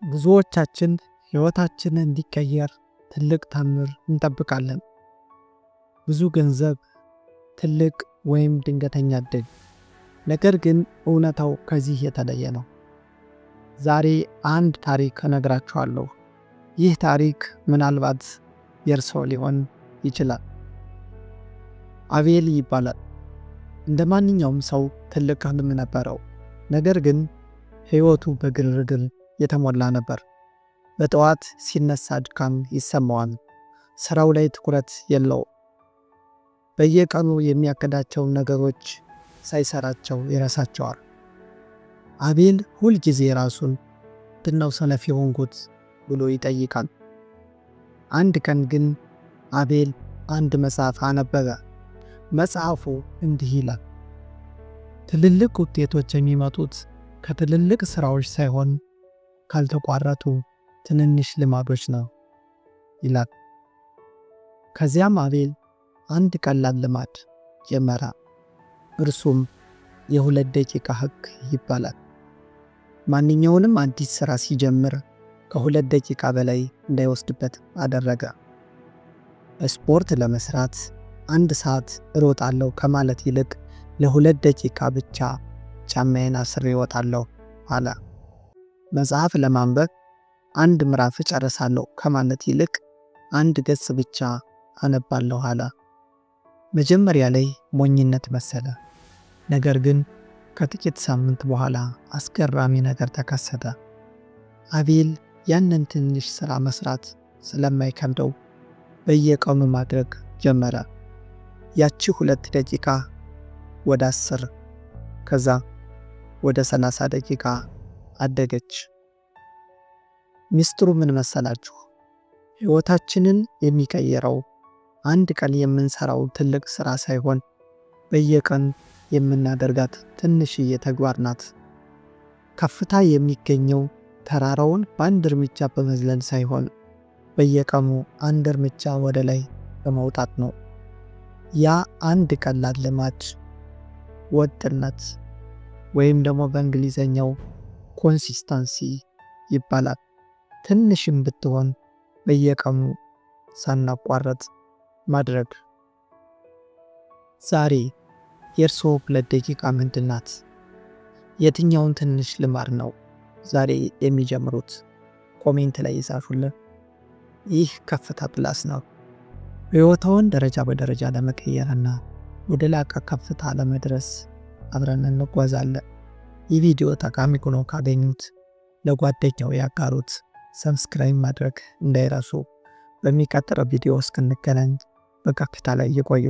ብዙዎቻችን ሕይወታችን እንዲቀየር ትልቅ ታምር እንጠብቃለን። ብዙ ገንዘብ፣ ትልቅ ወይም ድንገተኛ ዕድል። ነገር ግን እውነታው ከዚህ የተለየ ነው። ዛሬ አንድ ታሪክ እነግራችኋለሁ። ይህ ታሪክ ምናልባት የእርስዎ ሊሆን ይችላል። አቤል ይባላል። እንደ ማንኛውም ሰው ትልቅ ህልም ነበረው። ነገር ግን ሕይወቱ በግርግር የተሞላ ነበር። በጠዋት ሲነሳ ድካም ይሰማዋል። ስራው ላይ ትኩረት የለውም። በየቀኑ የሚያቅዳቸውን ነገሮች ሳይሰራቸው ይረሳቸዋል። አቤል ሁል ጊዜ ራሱን "ምንድነው ሰነፍ የሆንኩት?" ብሎ ይጠይቃል። አንድ ቀን ግን አቤል አንድ መጽሐፍ አነበበ። መጽሐፉ እንዲህ ይላል፦ "ትልልቅ ውጤቶች የሚመጡት ከትልልቅ ስራዎች ሳይሆን ካልተቋረጡ ትንንሽ ልማዶች ነው" ይላል። ከዚያም አቤል አንድ ቀላል ልማድ ጀመረ። እርሱም የ2 ደቂቃ ህግ ይባላል። ማንኛውንም አዲስ ስራ ሲጀምር ከ2 ደቂቃ በላይ እንዳይወስድበት አደረገ። ስፖርት ለመስራት አንድ ሰዓት እሮጣለሁ ከማለት ይልቅ ለ2 ደቂቃ ብቻ ጫማዬን አስሬ እወጣለሁ አለ። መጽሐፍ ለማንበብ አንድ ምዕራፍ እጨርሳለሁ ከማለት ይልቅ አንድ ገጽ ብቻ አነባለሁ አለ። መጀመሪያ ላይ ሞኝነት መሰለ። ነገር ግን ከጥቂት ሳምንት በኋላ አስገራሚ ነገር ተከሰተ። አቤል ያንን ትንሽ ስራ መስራት ስለማይከብደው በየቀኑ ማድረግ ጀመረ። ያቺ 2 ደቂቃ ወደ 10፣ ከዛ ወደ 30 ደቂቃ አደገች። ሚስጥሩ ምን መሰላችሁ? ሕይወታችንን የሚቀይረው አንድ ቀን የምንሰራው ትልቅ ስራ ሳይሆን በየቀን የምናደርጋት ትንሽዬ ተግባር ናት። ከፍታ የሚገኘው ተራራውን በአንድ እርምጃ በመዝለል ሳይሆን በየቀኑ አንድ እርምጃ ወደ ላይ በመውጣት ነው። ያ አንድ ቀላል ልማድ ወጥነት ወይም ደግሞ በእንግሊዘኛው consistency ይባላል። ትንሽም ብትሆን በየቀኑ ሳናቋርጥ ማድረግ። ዛሬ የእርስዎ 2 ደቂቃ ምንድን ናት? የትኛውን ትንሽ ልማድ ነው ዛሬ የሚጀምሩት? Comment ላይ ይጻፉልን። ይህ ከፍታ ፕላስ ነው። ሕይወትዎን ደረጃ በደረጃ ለመቀየርና ወደ ላቀ ከፍታ ለመድረስ አብረን እንጓዛለን። ይህ ቪዲዮ ጠቃሚ ሆኖ ካገኙት ለጓደኛው ያጋሩት። Subscribe ማድረግ እንዳይረሱ። በሚቀጥለው ቪዲዮ እስክንገናኝ በከፍታ ላይ ይቆዩ።